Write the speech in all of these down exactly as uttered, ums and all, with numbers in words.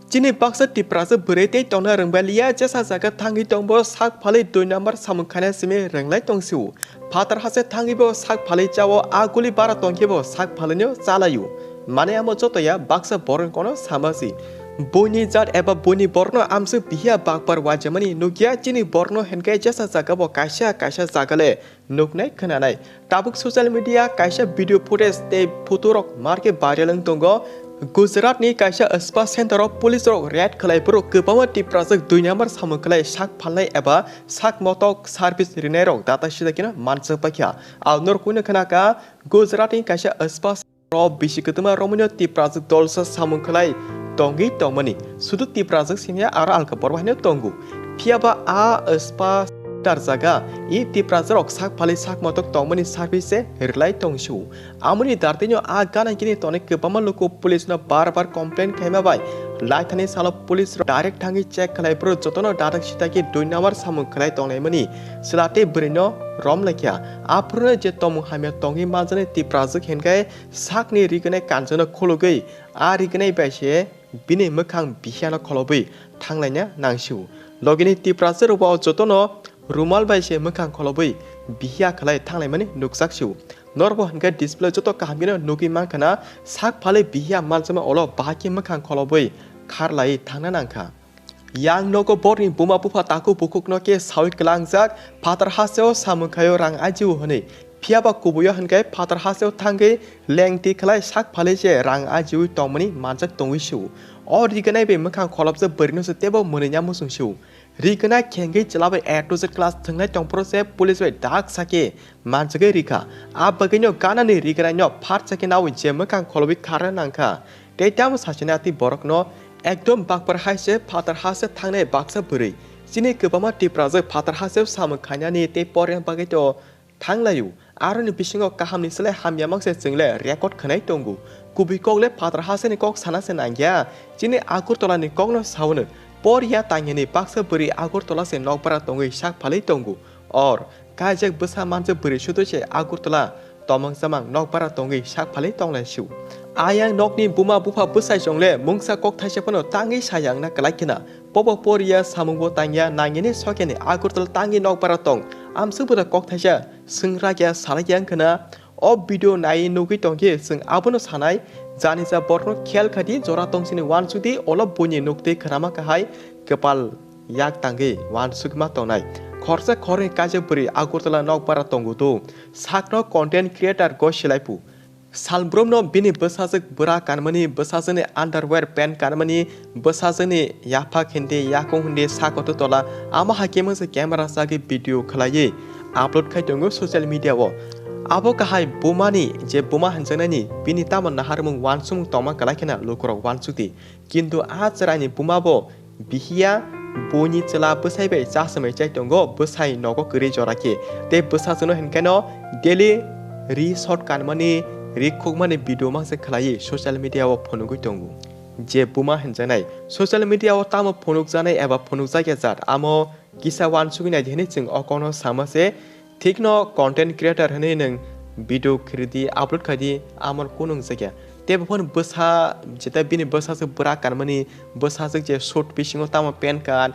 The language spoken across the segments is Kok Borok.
Chini baksa Tiprasa bwrwi tei tongna rwngbailiya, jesa jaga thangwi tongbo sak phalwi dui number samung khaina simi rwnglai tongsio. Phatar hase thangwibo sak phalwi chao, a guli bara tongkhebo sak phalwino chalaio. Mane amo jotoya baksa borokni kono samasi. Buini jat eba buini borokno amswk bihiya bakpar wajamani nukya, chini borokno hinkhe jesa jagabo kaisa kaisa jagale nuknai khwnanai. Tabuk social media kaisa video footage tei photo rok marke viral wng tongo. Gujarat ni kaisa spa center o police rok raid khlai borok kwbangma Tiprajak dui number samung khlai sak phalnai eba sak motok service rinai rok data sida kino manchak paikha. Ang norok kuino khwnaka Gujarat ni kaisa spa o bisi kwtwma romwino Tiprajak dolsa samung khlai tongwi tongmani. Sudu Tiprajak simiya aro alka borok haino tongo. Phiyaba a spa tar jaga i Tiprajak rok sak phalwi sak motok tongmani service se rwlai tongsu. Amoni dartino a gana gini tonwi kwbangma luku police no bar bar complain khaima bai laithani salo police rok direct thangwi check khlai bro jotono dadak sitaki dui number samung khlai tongnaimani chwla tei bwrwino romlaikha. Aphuru je tomung hamya tongwi manjani Tiprajak hinkhe sakni rignai kanjano khulugwi, a rignai bai se bini mwkhang bihiyano kholobwi thanglaina nangsio. Logini Tiprasa rwbo jotono rumal bai se mwkhang kholobwi bihiya khlai thanglaimani nukjaksio. Norbo hinkhe display joto kaham kheno nugwi mankhana, sak phalwi bihiya manjakma ulo bahai khe mwkhang kholobwi kharlai thangna nangkha. Yang nogo borni buma bupha takhuk bukhukno khe sawi kwlangjak, phatar hasteo samung khaio rang ajio hwnwi. Phiyaba kubuio hinkhe phatar hasteo thangwi lengti khlai sak phalwi se rang ajiwi tongmani manjak tongwi sio. O rignai bai mwkhang kholopjak bwrwino se teibo mwnwi ya muchung sio. Rignai khengwi chwla bai A to Z class thwngnai tongphuru se police bai dak sakhe manjagwi rikha. A bagwino ganani rignai no pharsa khe nawi je mwkhang kholobwi kharna nangkha. Tei tamo sachina tei borokno ekdom bakpar hai se phatar ha se thangnai baksa bwrwi. Chini kwbangma Tiprajak phatar ha se samung khainani tei porna bagwi to thanglaio. Aroni bisingo kahamni slai hamya mangse chwngle record khwnai tongo. Kubui kokle phatar ha se ni kok sana se nangya. Chini Agartala ni kokno saono por ya tangyani baksa bwrwi Agartala se nokbara tongwi sak phalwi tongo. Or, kaijak bwsa manjak bwrwi sudu se Agartala tomang chamang nokbara tongwi sak phalwi tonglaisio. Ayang nokni buma bupha bwsai chongle mungsa kok thaisa phano tangwi sayangna kwlai khna. Bobo poriya samungbo tangya nangyani sokyani Agartala tangwi nokbara tong. Amswkbo da kok thaisa swngrakya salakya wngkhna. O video nai nugwi tongkhe chwng abono sanai, jani ja borokno khel khadi jora tongsini wansukdi olo buini nuktwi khnama kahai kwpal yak tangwi wansukma tongnai. Khorsa khorni kaisa bwrwi Agartala nokbara tongo do. Sakno content creator go silaipu. Salbrumno bini bwsajwk bwra kanmani, bwsajwkni underwear pant kanmani, bwsajwkni yaphak hindi, yakung hindi, sakoto tola, amo hai khe mungsa camera chagwi video khlaiwi upload khai tongo social media o. Abo kahai bumani je buma hinjaknani bini tamo naharmung wansukmung tongma kwlai kheno lukurok wansukdi. Kintu a chwraini buma bo bihiya buini chwla bwsai bai chasmai chai tongo, bwsai nogo kwrwi jora khe. Tei bwsajwkno hinkheno daily ri shot kanmani, ri khukmani video mangse khlaiwi social media o phunugwi tongo. Je buma hinjaknai social media o tamo phunukjaknai eba phunukjakya jat, amo kisa wansugwi naidi hwnwi chwng o kokno sama se. Thikno content creator hwnwi nwng video khiridi, upload khaidi, amo kunu wngjakya. Tei bo phano bwsa, jeta bini bwsajwk bwra kanmani, bwsajwk je suit bisingo tamo pant kan,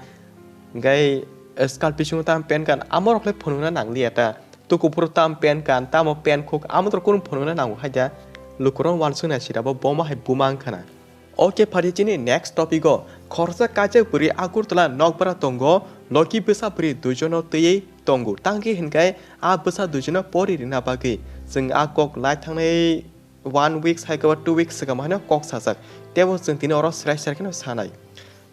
gai skirt bisingo tamo pant kan, amo rok le phunukna nangliya ta. Tuku phuru tamo pant kan, tamo pant khuk, amo rok kunu phunukna nango hai da. Lukurok wansukna sida bo, bo ma hai buma wngkhana. Ok, phari chini next topic o. Khoroksa kaijak bwrwi Agartala nokbara tongo, logi bwsa bwrwi duijono twiwi tongo. Tangkhe hinkhai a bwsa duijono pori rina bagwi chwng a kok lai thangnai one week sai khe ba two weeks swkang haino kok sajak. Tebo chwng tini oro srai srai kheno sanai.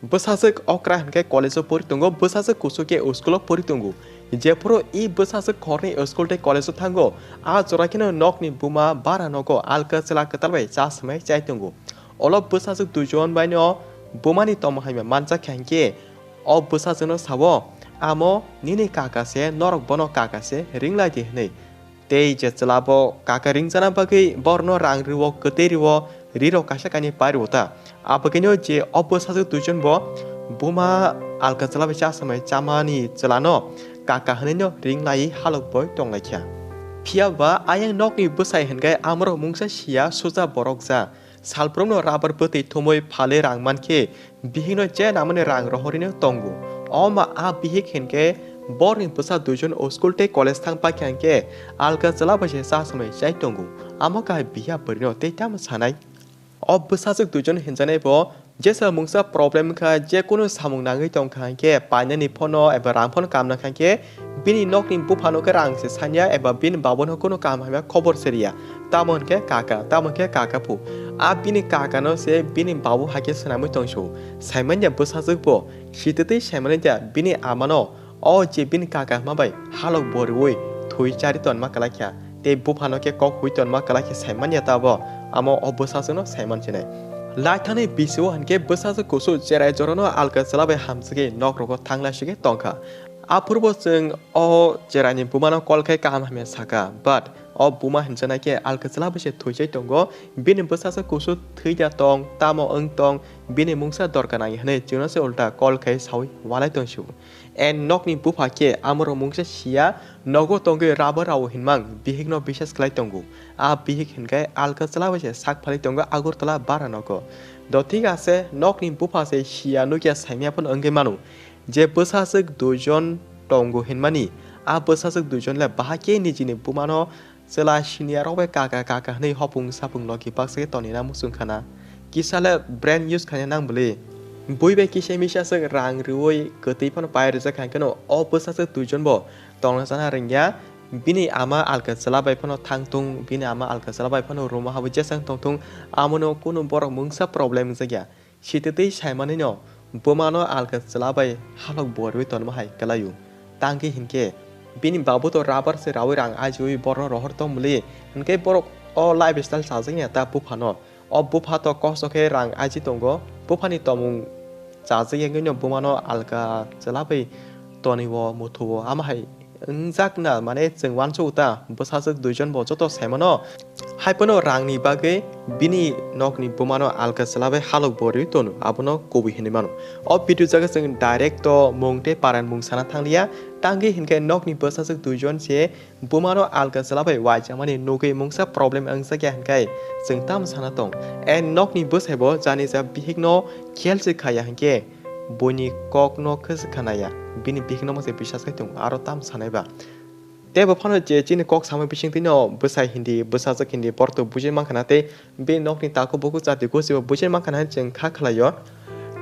Bwsajwk okra hinkhai college o pori tongo, bwsajwk kuchuk khe school o pori tongo. Jephuru i bwsajwk khorni school tei college o thango, a jora kheno nokni buma bara nogo alka chwla kwtal bai cha swmai chai tongo. Olo bwsajwk duijon baino bumani tongmung hamya manjakha hinkhe o bwsajwkno sao, "Amo nini kaka se, norok bono kaka se, ringlai di," hwnwi. Tei je chwla bo kaka ringjana bagwi borno rang rwo, kwtwi rwo, ri rok kaisa kainwi pai rwo ta. Abagwino je o bwsajwk duijon bo buma alka chwla bai cha swmai chamani chwlano kaka hwnwino ringlaiwi halok boi tonglaikha. Phiyaba ayang nokni bwsai hinkhai amorok mungsa siya, suja borok ja. Salbrumno rubber bwtwi thumwi phalwi rang mankhe bihikno je namani rang rohorwino tongo. Omo a bihik hinkhe borokni bwsa duijon school tei college thang paikha hinkhe alka chwla bai se cha samwi chai tongo. Amo kahai biya bwrwino tei tamo sanai? O bwsajwk duijon hinjanai bo jesa mungsa problem wngkha, je kunu samung nangwi tongkha hinkhe painani phono eba rang phono kamna kha hinkhe bini nokni buphano khe rang se sanya eba bini babuno kunu kam hamya khobor se riya. Tamo hinkhe kaka, tamo hinkhe kaka phu. A bini kakano se bini babu hai khe swnamwi tongsu. Saimanya bwsajwk bo sititwi saimanya bini amano. O je bini kaka hwnma bai halok bo rwui thwi chari tonma kwlai kha, tei buphano khe kok hui tonma kwlai khe sai manya ta bo, amo o bwsajwkno sai man sinai. Laithani bisio hinkhe bwsajwk kusu cherai jorano alka chwla bai hamswkhe nokrogo thang laisike tongkha. Aphurbo chwng o cheraini bumano call khai kaham hamya saka, but o buma hinjana khe alka chwla bai se thwi chai tongo, bini bwsajwk kusu thwi da tong, tamo wng tong, bini mungsa dorkar nangya hwnwi chwngno se ulta call khai saui walai tongsu. And nokni bupha khe amorok mungsa siya, nogo tongwi rubber rao hinmang bihikno bisas khlai tongo. A bihik hinkhe alka chwla bai se sak phalwi tongo Agartala bara nogo. Do thik ase nokni bupha se siya nukya saimya phano wngwi mano. Je bwsajwk duijon tongo hinmani, a bwsajwk duijon le bahai khe nijini bumano chwla senior rok bai kaka kaka hwnwi hopung sapung logi baksa khe tonina muchung khana. Kisa le brain use khaina nang bwlwi. Bui bai kisa misa swk rang rwui kwtwi phano pai rijak hai kheno o bwsajwk duijon bo tongna chana rwngya. Bini ama alka chwla bai phano thang thung, bini ama alka chwla bai phano room o habwi jesang tong thung, amono kunu borok mungsa problem wngjakya. Sititwi saimanino bumano alka chwla bai halok bo rwui tonma hai kwlaio. Tangwi hinkhe bini babu to rubber se raui rang ajiui borno rohor tong muli, hinkhe borok o lifestyle chajakya ta buphano. O bupha to kosto khe rang aji tongo, buphani tomung chajakya wngwino bumano alka chwla bai tonwi o muthu o. Amo hai wngjakna, mane chwng uansukgo ta, bwsajwk duijon bo joto saimano. Haiphano rangni bagwi bini nokni bumano alka chwla bai halok bo rwi tono, abono kubui hinwi mano. O video jaga chwng direct to mung tei paran mung sana thangliya, tangwi hinkhe nokni bwsajwk duijon se bumano alka chwla bai uaijamani nugwi mungsa problem wngjakya hinkhe chwng tamo sana tong. And nokni bwsai bo janija bihikno khel se khaya hinkhe buini kokno khe se khanaya, bini bihikno mase bisas khai tongo, aro tamo sanai ba. Tei bo phano je chini kok sama bisingtwino bwsai hindi, bwsajwk hindi, borok to bujui mankha na tei bini nokni takhuk bukhuk jati gosi bo bujui mankha na hinwi chwng kha khlaio.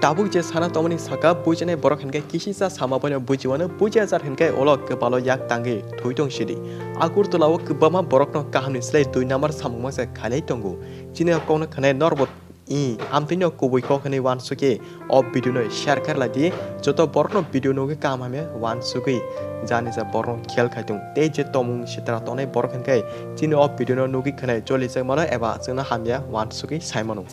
Tabuk je sana tongmani saka buijaknai borok hinkhe kisisa sama boino bujiwano, bujiya jar hinkhe ulo kwbalo yak tangwi thwi tong sidi. Agartala o kwbangma borokno kahamni slai dui number samung masa khailai tongo. Chini o kokno khanai norbo I, amtwino kubui kok hwnwi uansukwi o video no share khe lai di. Joto borokno video nugwi kaham hamya uansugwi janisa borokno khel khai tung. Tei je tomung sitra tongnai borok hinkhe chini o video no nugwi khwnai cholijakmano eba chwngno hamya uansugwi saimano.